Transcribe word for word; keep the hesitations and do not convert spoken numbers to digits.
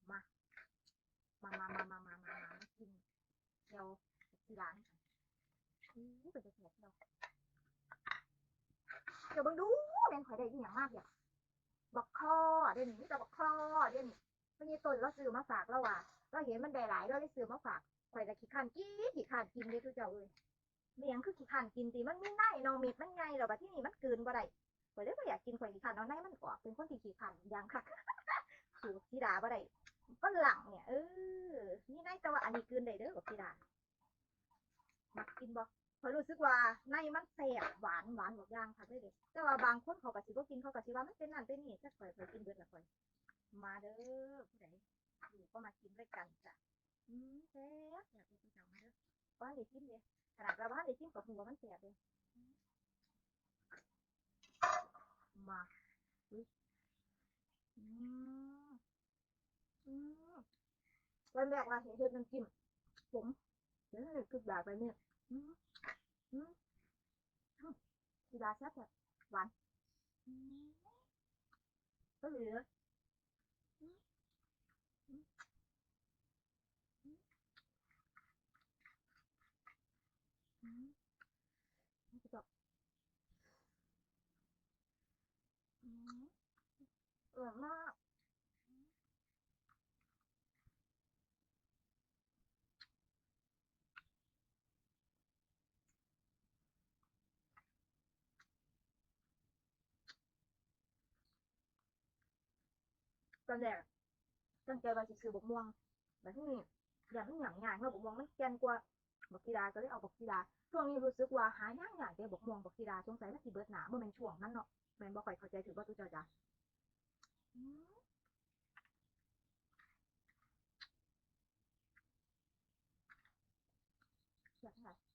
มา มามามามามามามามากินเจียวที่ร้านอู้เป็นจะแสบเจียวเดี๋ยวเบิ่งดูแม่นข่อยได้อีหยังมากเนี่ยบักคอเดี๋ยวนี้มีแต่บักคอเดี๋ยวนี้ไม่ใช่ต้นเราซื้อมาฝากเราว่าเราเห็นมันได้หลายเราเลยซื้อมาฝากข่อยละขี้ข้านกินขี้ข้านกินเลยทุกเจ้าเอ้ย เมียงคือขี้ข้านกินติมันมีในเนาะเม็ดมันใหญ่แล้วบัดที่นี่มันกลืนบ่ได้ข่อยเลยบ่อยากกินข่อยขี้ข้านเอาในมันออกเป็นคนที่ขี้ข้านอย่างคักสูตรสีดาบ่ได้ฝรั่งเนี่ยเออมีในแต่ว่าอันนี้กลืนได้เด้อบักสีดามักกินบ่ข่อยรู้สึกว่าในมันแซ่บหวานหวานบักอย่างคักเลยเด้แต่ว่าบางคนเขาก็สิบ่กินเขาก็สิว่ามันเป็นนั่นเป็นนี่แต่ข่อยข่อยกินเบิดละข่อยมาเด้อผู้ใดอยู่ก็มากินด้วยกันจ้ะอืมแซ่บแซ่บเลยเจ้ามาเด้อบ้านได้กินเลยขนาดว่าบ้านได้กินกับหัวมันแซ่บเลย มาอุ๊ยอืมอืมวันแรกว่าเห็นเห็ดน้ำจิ้มผมเดี๋ยวให้คืออยากไปเนี่ยอืมอืมอืมสีดาแซ่บแบบหวานอืมก็เหลืออืมอืมอืมอืม อืมอร่อยมากตอนแรกตั้งใจว่าสิซื้อบักม่วงแต่ที่นี่อย่างนี้อย่างง่ายเพราะบักม่วงมันแก่นกว่าบักกีดาก็เลยเอาบักกีดาช่วงนี้รู้สึกว่าหายากยากเด้บักม่วงบักกีดาสงสัยมันสิเบิดหนาบ่แม่นช่วงนั้นเนาะแม่นบ่ค่อยเข้าใจถือว่าตุ๊เจ้าจ้ะอืมแซ่บค่ะ